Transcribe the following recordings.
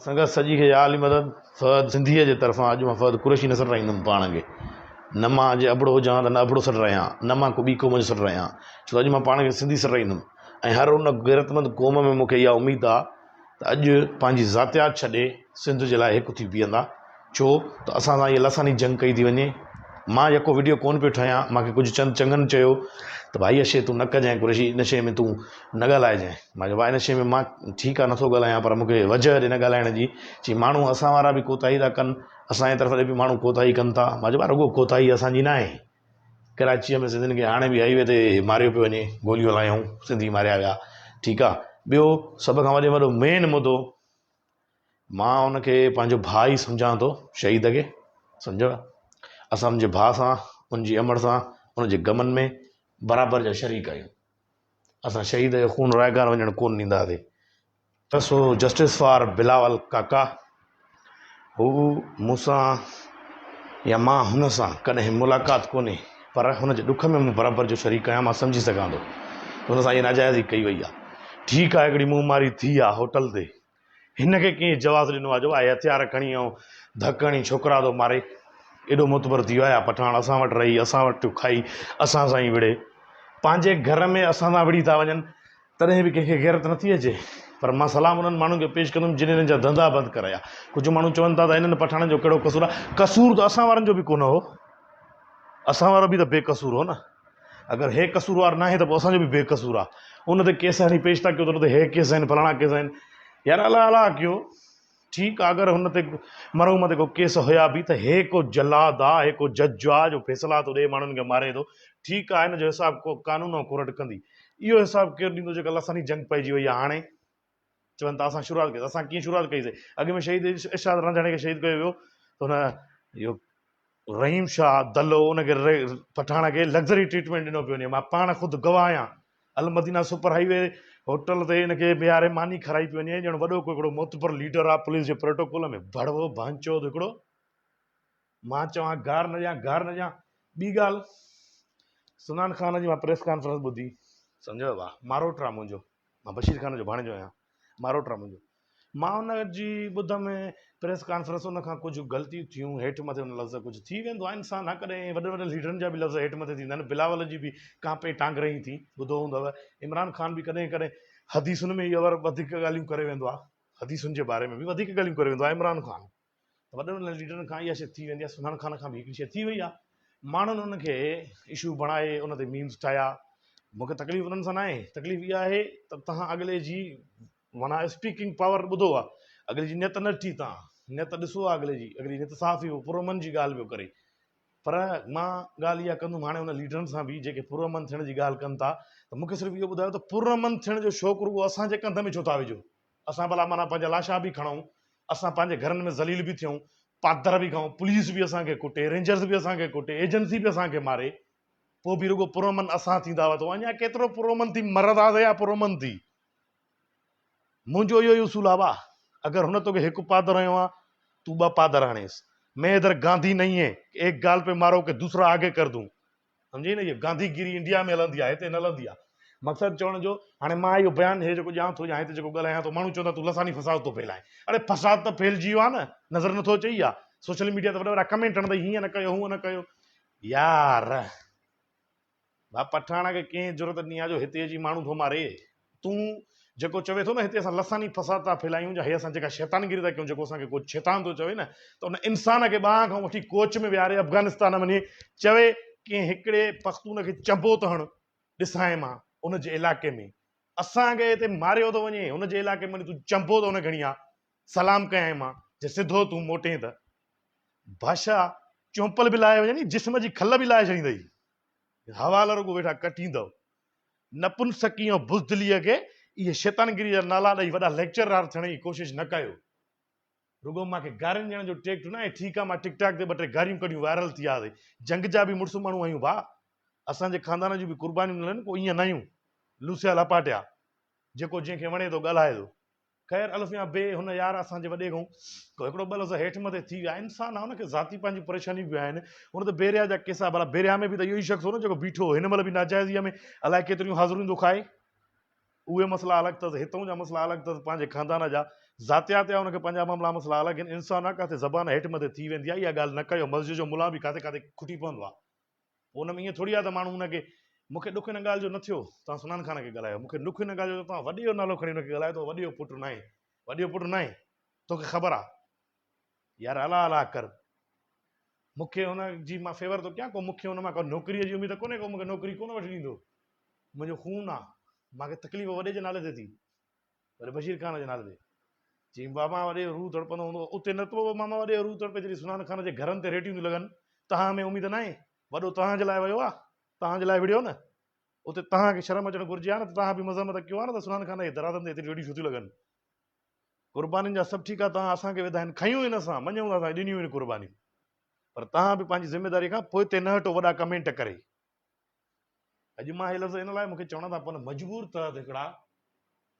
سنگت سڄي کي يا علي مدد فهد سنڌيء جي طرفان اڄ مان فهد قريشي نه سڏرائيندم پاڻ کي نه مان جي ابڙو هجان ته نه ابڙو سڏرايان نه مان ڪو ٻي قوم جو سڏرايان ڇو ته اڄ مان پاڻ کي سنڌي سڏرائيندم ۽ هر ان غيرتمند قوم ۾ مون کي اها اميد آ ته اڄ پنهنجي ذاتيات ڇڏي سنڌ جي لاء هڪ ٿي بيهندا ڇو ته اسان سان هيء لساني جنگ ڪئي ٿي وڃي. مان يڪو وڊيو ڪونه پيو ٺاهيان، مان کي ڪجهه چند چڱن چيو ته ڀائي اها شيء تون نه ڪجانء قريشي ان شيء ۾ تون نه ڳالهائجانء. مان چيو ڀاء ان شيء ۾ مان ٺيڪ آهي نٿو ڳالهايان پر مون کي وجهه ڏي نه ڳالهائڻ جي. چي ماڻهو اسان وارا به ڪوتاهي ٿا ڪن، اسان جي طرف ڏي به ماڻهو ڪوتاهي ڪن ٿا. مان چيو ڀاء رڳو ڪوتاهي اسان جي ناهي. ڪراچيء ۾ سنڌين کي هاڻي به هائي وي تي ماريو پيو وڃي، گوليون هلايائون، سنڌي ماريا ويا. ٺيڪ آهي. ٻيو سڀ کان وڏي ۾ وڏو مين مدو مان ان کي پنهنجو ڀاء ئي سمجهان ٿو شهيد کي سمجهيو اسان ان جي ڀاء سان ان جي امڙ سان ان جي غمن ۾ برابر جا شريڪ آهيون اسان شهيد جو خون رائگان وڃڻ ڪون ڏينداسين سو جسٽس فار بلاول ڪاڪا هو مون سان يا مان هن سان ڪڏهن ملاقات ڪونهي پر هن جي ڏک ۾ مون برابر جو شريڪ آهيان مان سمجهي سگهان ٿو هن سان اها ناجائزي ڪئي وئي آهي ٺيڪ آهي هڪڙي منهن ماري ٿي آهي هوٽل تي هن کي ڪنهن جواز ڏنو آهي جو آهي هٿيار کڻي ۽ ڌڪ هڻي ڇوڪرا ٿو ماري. ايڏو معتبر ٿي ويو آهي پٺاڻ اسان وٽ رهي اسان وٽ ٿيو کائي اسان سان ئي وڙهي. پنهنجي گهر ۾ اسان سان وڙهي ٿا وڃن تڏهن به ڪنهن کي غيرت نٿي اچي. پر مان سلام انهن ماڻهن کي پيش ڪندم جن هنن جا ڌنڌا بند ڪرايا. ڪجهه ماڻهو چون ٿا ته هنن پٺاڻن جو ڪهڙو قصور آهي. قصور ته اسان وارن جو به ڪونه هو. اسان وارو به ته بي قصور هو نه. اگر هي قصوروار ناهي ته پوء اسان جو به بي قصور آ. ان تي ڪيس هڻي پيش ٿا ڪيو ته ان تي هي ڪيس آهن فلاڻا ڪيس آهن. يار الله الله ڪيو ٺيڪ آ اگر هن تي مرحوم تي ڪو ڪيس هيا به ته هي ڪو جلاد آ هي ڪو جج آ جو فيصلا ٿو ڏي ماڻهن کي ماري ٿو. ٺيڪ آ هن جو حساب ڪو قانون ۽ ڪورٽ ڪندي. اهو حساب ڪير ڏيندو جيڪا لساني جنگ پئجي وئي آ هاڻي چون ٿا اسان شروعات ڪئي اسان ڪيئن شروعات ڪئي سي اڳ ۾ شهيد ارشاد رانجهاڻي کي شهيد ڪيو ويو ته هن اهو رحيم شاهه دلو ان کي پٺاڻ کي لگزري ٽريٽمينٽ ڏنو پيو وڃي مان پاڻ خود گواهه آهيان المدينه سپر هائي وي هوٽل تي ان کي بيهاري ماني کارائي پيو وڃي ڄڻ وڏو ڪو هڪڙو معتبر ليڊر آ پوليس جي پروٽوڪول ۾ ڀڙوو ڀانچو هڪڙو مان چوان گار نه ڏيان گار نه ڏيان ٻي ڳالهه سنان خان جي مان پريس ڪانفرنس ٻڌي سمجهيو وا ماروٽرا منهنجو مان بشير خان جو ڀاڻيجو آهيان ماروٽرا منهنجو مان ان جي ٻڌم پريس ڪانفرنس ان کان ڪجهه غلطيون ٿيون هيٺ مٿي ان لفظ ڪجهه ٿي ويندو آهي انسان آهي ڪڏهن وڏن وڏن ليڊرن جا به لفظ هيٺ مٿي ٿيندا آهن بلاول جي به ڪانپي ٽانگ رهي ٿي ٻڌو هوندو عمران خان به ڪڏهن ڪڏهن حديثن ۾ ئي وڌيڪ ڳالهيون ڪري ويندو آهي حديثن جي باري ۾ به وڌيڪ ڳالهيون ڪري ويندو آهي عمران خان ته وڏن وڏن ليڊرن کان اها شيء ٿي ويندي آهي سنان خان کان به هڪڙي شيء ٿي وئي آهي ماڻهن ان کي اشو بڻائي ان تي ميمز ٺاهيا مون کي تڪليف انهن سان ناهي تڪليف اها آهي ته توهان اڳلي جي معنيٰ اسپيڪنگ پاور ٻڌو آهي اڳلي جي نيت نه ڏٺي توهان نيت ڏسو آهي اڳلي جي اڳلي نيت صاف هئي هو پرامن جي ڳالهه پيو ڪري پر مان ڳالهه اها ڪندم هاڻي ان ليڊرن سان به جيڪي پرامن ٿيڻ جي ڳالهه ڪن ٿا ته مون کي صرف اهو ٻڌايو ته پرامن ٿيڻ جو شوق رڳو اسان جي ڪنڌ ۾ ڇو ٿا وجهو اسان ڀلا معنيٰ پنهنجا لاشا به کڻون، اسان پنهنجي گهرن ۾ ذليل به ٿيون، پادر به کائون، پوليس به اسان کي ڪٽي، رينجرز به اسان کي ڪٽي، ايجنسي به اسان کي ماري، پوء به رڳو پرامن اسان ٿيندا وتو، اڃا ڪيترو پرامن ٿي مرنداسين يا پرامن ٿي. منهنجو اهو ئي اصول آ ڀاء، اگر هن توکي هڪ پادر هنيو آ، تون ٻه پادر هڻيس. مين ادھر گانڌي نهين هين، ايڪ گال پي مارو ڪي دوسرا آگي ڪر دون. سمجهي نه اها گانڌي گيري انڊيا ۾ هلندي آهي هتي نه هلندي آهي مقصد چوڻ جو هاڻي مان اهو بيان هي جيڪو ڏيان ٿو يا هتي جيڪو ڳالهايان ٿو ماڻهو چوندا تون لساني فساد ٿو ڦهلائين اڙي فساد ته ڦهلجي ويو آهي نه نظر نٿو اچي يا سوشل ميڊيا تي وڏا وڏا ڪمينٽ هڻندئي هيئن نه ڪيو هونئن نه ڪيو يار ڀا پٺاڻ کي ڪنهن ضرورت ڏني آهي جو هتي اچي ماڻهو ٿو ماري تون جيڪو چوي ٿو نه هتي اسان لساني فساد ٿا ڦهلايون يا هي اسان جيڪا شيطانگيري ٿا ڪيون جيڪو اسان کي ڪو شيطان ٿو چوي نه ته ان انسان کي ٻانهن کان وٺي ڪوچ ۾ ويهاري افغانستان وڃي چوي ڪنهن هڪڙي پختون کي چنبو ته هڻ ڏسانء مان ان جي علائقي ۾ اسان کي هتي ماريو ٿو وڃي هن جي علائقي ۾ وڃي تون چنبو ته ان کڻي آ سلام ڪيانء مان جي سڌو تون موٽين ته بادشاهه چونپل به لاهي وڃي جسم جي کل به لاهي ڇڏيندئي حوالا رڳو ويٺا ڪٽيندؤ. نپنسڪي ۽ بزدليء کي اهي شيطانگيريء جا نالا ڏئي وڏا ليڪچرار ٿيڻ جي ڪوشش نه ڪيو. رڳو مان کي گارين ڏيڻ جو ٽيڪٽ ناهي، ٺيڪ آ مان ٽڪ ٽاڪ تي ٻه ٽي گاريون ڪڍيون وائرل ٿي وياسي. جنگ جا به مڙس ماڻهو آهيون ڀاء. اسان جي خاندان جون به قربانيون ڏنل آهن، ڪو ائين ناهيون. لوسيا لپاٽيا. جيڪو جنهن کي وڻي ٿو ڳالهائي ٿو. خير الف يا بي هن يار اسان جي وڏي کان ڪو هڪڙو ٻه لفظ هيٺ مٿي ٿي ويا انسان آ ان کي ذاتي پنهنجون پريشانيون به آهن هن ته بيريا جا ڪيس آ ڀلا بيريا ۾ به ته اهو ئي شخص هو نه جيڪو بيٺو هو هن مهل به ناجائزي ۾ الائي ڪيتريون حاضريون ٿو کائي. اهي مسئلا الڳ اٿس، هتئون جا مسئلا الڳ اٿس، پنهنجي خاندان جا ذاتيات يا ان کي پنهنجا معاملا مسئلا الڳ آهن. انسان آ ڪاٿي زبان هيٺ مٿي ٿي ويندي آ، اها ڳالهه نه ڪيو. مسجد جو ملان به ڪاٿي ڪاٿي کٽي پوندو آ. پوء ان ۾ ائين ٿوري آ ته ماڻهو ان کي مون کي ڏک ان ڳالهه جو نه ٿيو توهان سنان خان کي ڳالهايو، مون کي ڏک ان ڳالهه جو ٿيو توهان وڏي جو نالو کڻي ان کي ڳالهايو ته اهو وڏي جو پٽ ناهي، وڏي جو پٽ ناهي، توکي خبر آ. يار الله الله ڪر. مون کي هن جي مان فيور ٿو ڪيان، ڪو مون کي هن مان ڪا نوڪريء جي اميد ڪونهي، ڪو مون کي نوڪري ڪونه وٺي ڏيندو. منهنجو خون آ، مان کي تڪليف وڏي جي نالي تي ٿي، وڏي بشير خان جي نالي تي. چيم بابا وڏي جو روح تڙپندو هوندو، اتي نه ٿو ماما وڏي جو روح تڙپي جڏهن سنان خان جي گهرن تي ريٽيون ٿيون لڳن، توهان ۾ اميد ناهي، وڏو توهان جي لاء ويو آ، توهان جي لاء وڙهيو نه، اتي توهان کي شرم اچڻ گهرجي ها نه ته توهان به مذمت ڪيو ها نه ته سنان خان جي درازن تي ايتريون ريٽيون ڇو ٿيون لڳن. قربانين جا سڀ ٺيڪا توهان اسان کي وڌا آهن، کنيون آهن اسان، مڃون ٿا اسان ڏنيون آهن قربانيون، پر توهان به پنهنجي ذميداري کان پوئتي نه هٽو وڏا ڪمينٽ ڪري. اڄ مان هي لفظ ان لاء مون کي چوڻا ٿا پون مجبور تحت هڪڙا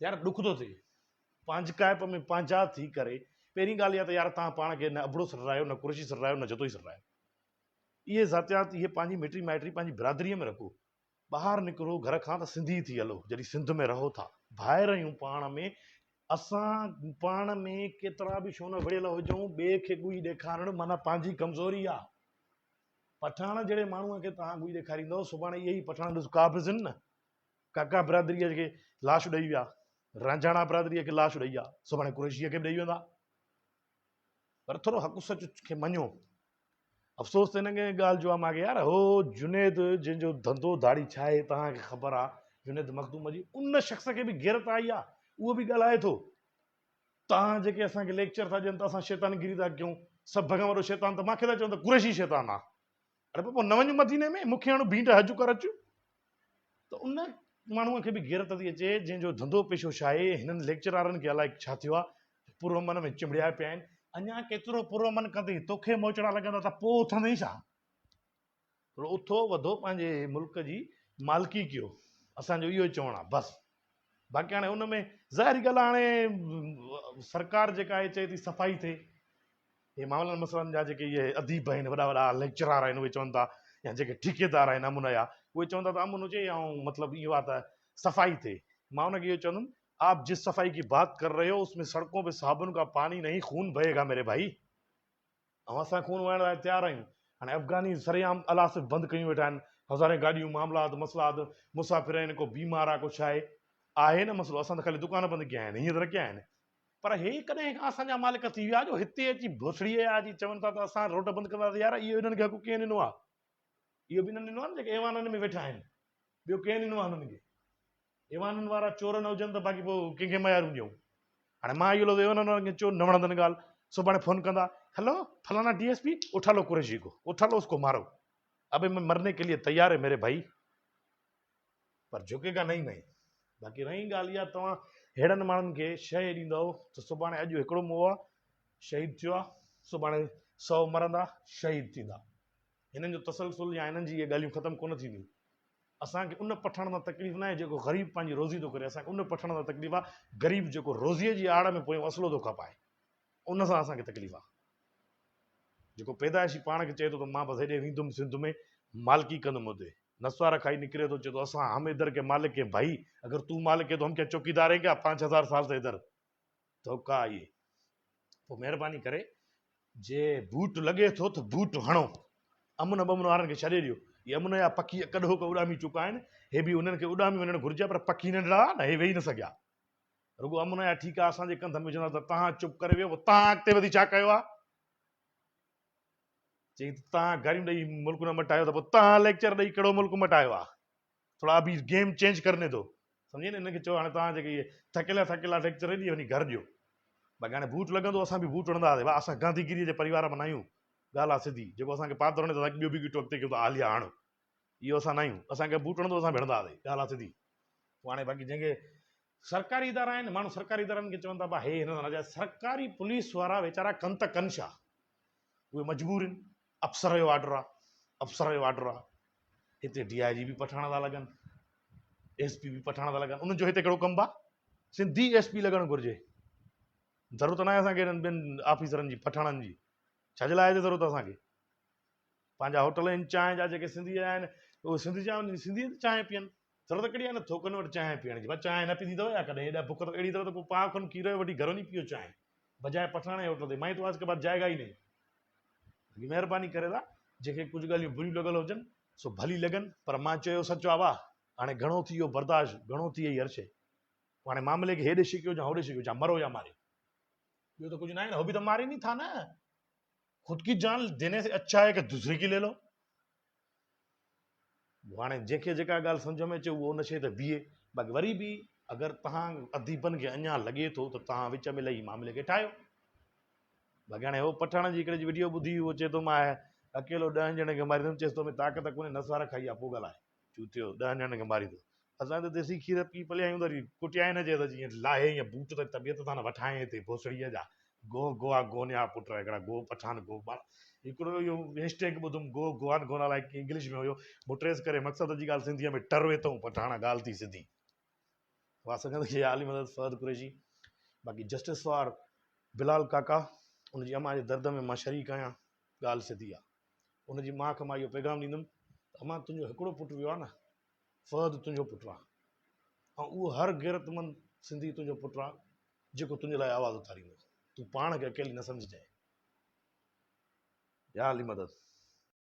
يار ڏک ٿو ٿئي پنهنجڪائپ ۾ پنهنجا ٿي ڪري پهرين ڳالهه اها ته يار توهان پاڻ کي نه ابڙو سڏرايو نه قريشي سڏرايو نه جتوئي سڏرايو اهي ذاتيات اهي پنهنجي مٽي مائٽي پنهنجي برادريء ۾ رکو ٻاهر نڪرو گهر کان ته سنڌي ٿي هلو جڏهن سنڌ ۾ رهو ٿا ڀائر آهيون پاڻ ۾ اسان پاڻ ۾ ڪيترا به ڇو نه وڙهيل هجون ٻئي کي ڳوئي ڏيکارڻ معنيٰ پنهنجي ڪمزوري آهي پٺاڻ جهڙي ماڻهوء کي توهان ڳوئي ڏيکاريندؤ، سڀاڻي اهي ئي پٺاڻ ڏس قابض آهن نه، ڪاڪا برادريء کي لاش ڏئي ويا، رانجهاڻا برادريء کي لاش ڏئي ويا، سڀاڻي قريشيء کي به ڏئي ويندا. پر ٿورو حق سچ کي مڃو. افسوس ته ان ڳالهه جو آهي مان کي يار هو جنيد جنهن جو ڌنڌو ڌاڙي ڇا آهي توهان کي خبر آهي جنيد مخدوم جي ان شخص کي به غيرت آئي آهي اهو به ڳالهائي ٿو توهان جيڪي اسان کي ليڪچر ٿا ڏين ته اسان شيطان گيري ٿا ڪيون، سڀ کان وڏو شيطان ته مان کي ٿا چون ته قريشي شيطان آ. اڙي پوء نه وڃ مديني ۾ مون کي هڻ ڀينٽ حج ڪر اچ. ته ان ماڻهوء کي به غيرت ٿي اچي جنهن جو ڌنڌو پيشو ڇا آهي، هنن ليڪچرارن کي الائي ڇا ٿيو آ، پرامن ۾ چنبڙيا پيا آهن، اڃا ڪيترو پرامن ڪندين، توکي موچڙا لڳندا ته پوء اٿندين ڇا؟ ٿورو اٿو وڌو پنهنجي ملڪ جي مالڪي ڪيو اسان جو اهو چوڻ آهي بس باقي هاڻي ان ۾ ظاهري ڳالهه هاڻي سرڪار جيڪا آهي چئي ٿي صفائي ٿئي هي معاملن مسئلن جا جيڪي اهي اديب آهن وڏا وڏا ليڪچرار آهن اهي چون ٿا يا جيڪي ٺيڪيدار آهن امن جا اهي چون ٿا ته امن هجي ۽ مطلب اهو آهي ته صفائي ٿئي مان ان کي اهو چوندم آپ جس صفائي ڪي بات ڪر رهي هو اس ۾ سڙڪون پي صابن کا پاني نہیں خون بهي گا ميري ڀائي ۽ اسان خون وهائڻ لاء تيار آهيون. هاڻي افغاني سرعام الاصف بند ڪيون ويٺا آهن. هزارين گاڏيون، معاملات، مسئلات، مسافر آهن، ڪو بيمار آهي، ڪو ڇا آهي. آهي نه مسئلو، اسان ته خالي دڪان بند ڪيا آهن، هيئن ته نه ڪيا آهن. پر هي ڪڏهن کان اسان جا مالڪ ٿي ويا جو هتي اچي ڀوسڙيء جا اچي چون ٿا ته اسان روڊ بند ڪنداسين. يار اهو انهن کي حق ڪنهن ڏنو آهي؟ اهو به انهن ڏنو آهي نه جيڪي ايوانن ۾ ويٺا آهن. ٻيو ڪنهن ڏنو آهي انهن کي؟ ايوانن وارا چور نه هجن ته باقي پوء ڪنهن کي ميارون ڏيون. هاڻي مان اهو لفظ ايوانن وارن کي چيو نه وڻندن ڳالهه، سڀاڻي فون ڪندا، هلو فلانا ڊي ايس پي اٺا لو قريشي ڪو، اٺا لو اس ڪو مارو، ابي مين مرني ڪي ليي تيار هي ميري ڀائي، پر جهڪي گا نهين مين. باقي رهي ڳالهه اها توهان ههڙن ماڻهن کي شيء ڏيندؤ ته سڀاڻي اڄ هڪڙو مئو آ شهيد ٿيو آ، سڀاڻي سئو مرندا شهيد ٿيندا. هنن جو تسلسل يا هنن جي اهي ڳالهيون ختم ڪونه ٿينديون. اسان کي ان پٺاڻ سان تڪليف ناهي جيڪو غريب پنهنجي روزي ٿو ڪري، اسان کي ان پٺاڻ سان تڪليف آهي غريب جيڪو روزيء جي آڙ ۾ پويون اصلو ٿو کپائي، ان سان اسان کي تڪليف آهي. جيڪو پيدائشي پاڻ کي چئي ٿو ته مان بس هيڏي ويندم سنڌ ۾ مالڪي ڪندم اتي نسوار کائي نڪري ٿو چئي ٿو اسان هم ادھر ڪي مالڪ هين ڀائي اگر تو مالڪ هي تو هم ڪيا چوڪيدار هين ڪيا پانچ هزار سال سي ادھر ڌوڪا اهي. پوء مهرباني ڪري جي بوٽ لڳي ٿو ته بوٽ هڻو. امن ٻمن وارن کي ڇڏي ڏيو. اهي امن جا پکي ڪڏهوڪ اڏامي چڪا آهن. هي به انهن کي اڏامي وڃڻ گهرجي پر پکي ننڍڙا هئا نه هي ويهي نه سگهيا. رڳو امن جا ٺيڪا اسان جي ڪنڌ ۾ وجهندا ته تهان چپ ڪري ويهو پوء تهان اڳتي وڌي ڇا ڪيو آهي؟ چيائين ته تهان گاريون ڏئي ملڪ نه مٽايو ته پوء تهان ليڪچر ڏئي ڪهڙو ملڪ مٽايو آهي؟ ٿورا ابي گيم چينج ڪرني دو سمجهي نه انهن کي چئو هاڻي توهان جيڪي اهي ٿڪيلا ٿڪيلا ليڪچر ڏئي وڃي گهر ڏيو باقي هاڻي بوٽ لڳندو اسان به بوٽ هڻندا هئاسين اسان گانڌي گيري جي پريوار مان ناهيون ڳالهه آ سڌي جيڪو اسان کي پادر هڻي ته اسان ٻيو به ڳٽو اڳتي ڪيون ته آليا هڻ اهو اسان ناهيون اسان کي بوٽ هڻندو اسان به هڻندا هئاسين ڳالهه آ سڌي پوء هاڻي باقي جنهن کي سرڪاري ادارا آهن ماڻهو سرڪاري ادارن کي چون ٿا با هي هن سان ناجائز سرڪاري پوليس وارا ويچارا ڪن ته ڪن ڇا اهي مجبور آهن افسر جو آرڊر آ افسر جو آرڊر آ هتي ڊي I جي به پٺاڻ ٿا لڳن ايس پي به پٺاڻ ٿا لڳن انهن جو هتي ڪهڙو ڪم با سنڌي ايس پي لڳڻ گهرجي ضرورت ناهي اسان کي انهن ٻين آفيسرن جي پٺاڻن جي ڇا جي لاء هتي ضرورت اسان کي پنهنجا هوٽل آهن چانهه جا جيڪي سنڌي آهن اهي سنڌي چانهه سنڌي چانهه پيئن. ضرورت ڪهڙي آهي نه ٿوڪن وٽ چانهه پيئڻ جي؟ ڀا چانهه نه پيتي اٿو يا ڪڏهن؟ ايڏا بک اٿو اهڙي طرح ته ڪو پاء کن کير جو وٺي گهر وڃي پيئو چانهه بجاء پٺاڻ جي هوٽل تي مائي تو آج ڪي بعد جائيگا ئي نهين. باقي مهرباني ڪري دا جنهن کي ڪجهه ڳالهيون بريون لڳل هجن سو ڀلي لڳن پر مان چيو سچ آ ڀا هاڻي گهڻو ٿي ويو برداشت گهڻو ٿي وئي هر شيء پوء هاڻي معاملي کي هيڏي شڪيو يا هوڏي شڪيو يا مرو يا ماريو ٻيو ته ڪجهه ناهي نه هو به ته مارين ئي ٿا نه خود ڪي جان ديني سي اڇا هي ڪه دوسري ڪي لي لو. هاڻي جنهن کي جيڪا ڳالهه سمجهه ۾ اچي اهو ان شيء تي بيهي باقي وري به اگر توهان اديبن کي اڃا لڳي ٿو ته توهان وچ ۾ لهي معاملي کي ٺاهيو باقي هاڻي هو پٺاڻ جي هڪڙي جي وڊيو ٻڌي اهو چئي ٿو مان اڪيلو ڏهن ڄڻن کي ماريندم چيس تو ۾ طاقت ڪونهي نسوار کائي آ پوء ڳالهاء چوتيو ڏهن ڄڻن کي ماريندو اسان ته ديسي کير پي پليا آهيون ته وري ڪٽيائين نه چئي ته جيئن لاهي ائين بوٽ ته طبيعت تان نه وٺائين هتي ڀوسڙيء جا گو گوا گونيا پٽ هڪڙا گو پٺان گو ٻار هڪڙو اهو هيش ٽيگ ٻڌم گو گوان گونا الائي ڪيئن انگلش ۾ هيو مون ٽريس ڪري مقصد جي ڳالهه سنڌيء ۾ ٽر ويتئون پٺاڻ ڳالهه ٿي سڌي واهه سگهندي کي عالي مدد فهد قريشي باقي جسٽس فار بلال ڪاڪا ان جي امان جي درد ۾ مان شريڪ آهيان ڳالهه سڌي آ ان جي ماء کي مان اهو پيغام ڏيندم ته امان تنهنجو هڪڙو پٽ ويو آ نه فهد تنهنجو پٽ آ ۽ اهو هر غيرتمند سنڌي تنهنجو پٽ آ جيڪو تنهنجي لاء آواز اٿاريندو. تون پاڻ کي اڪيلي نه سمجهجانء. يا علي مدد.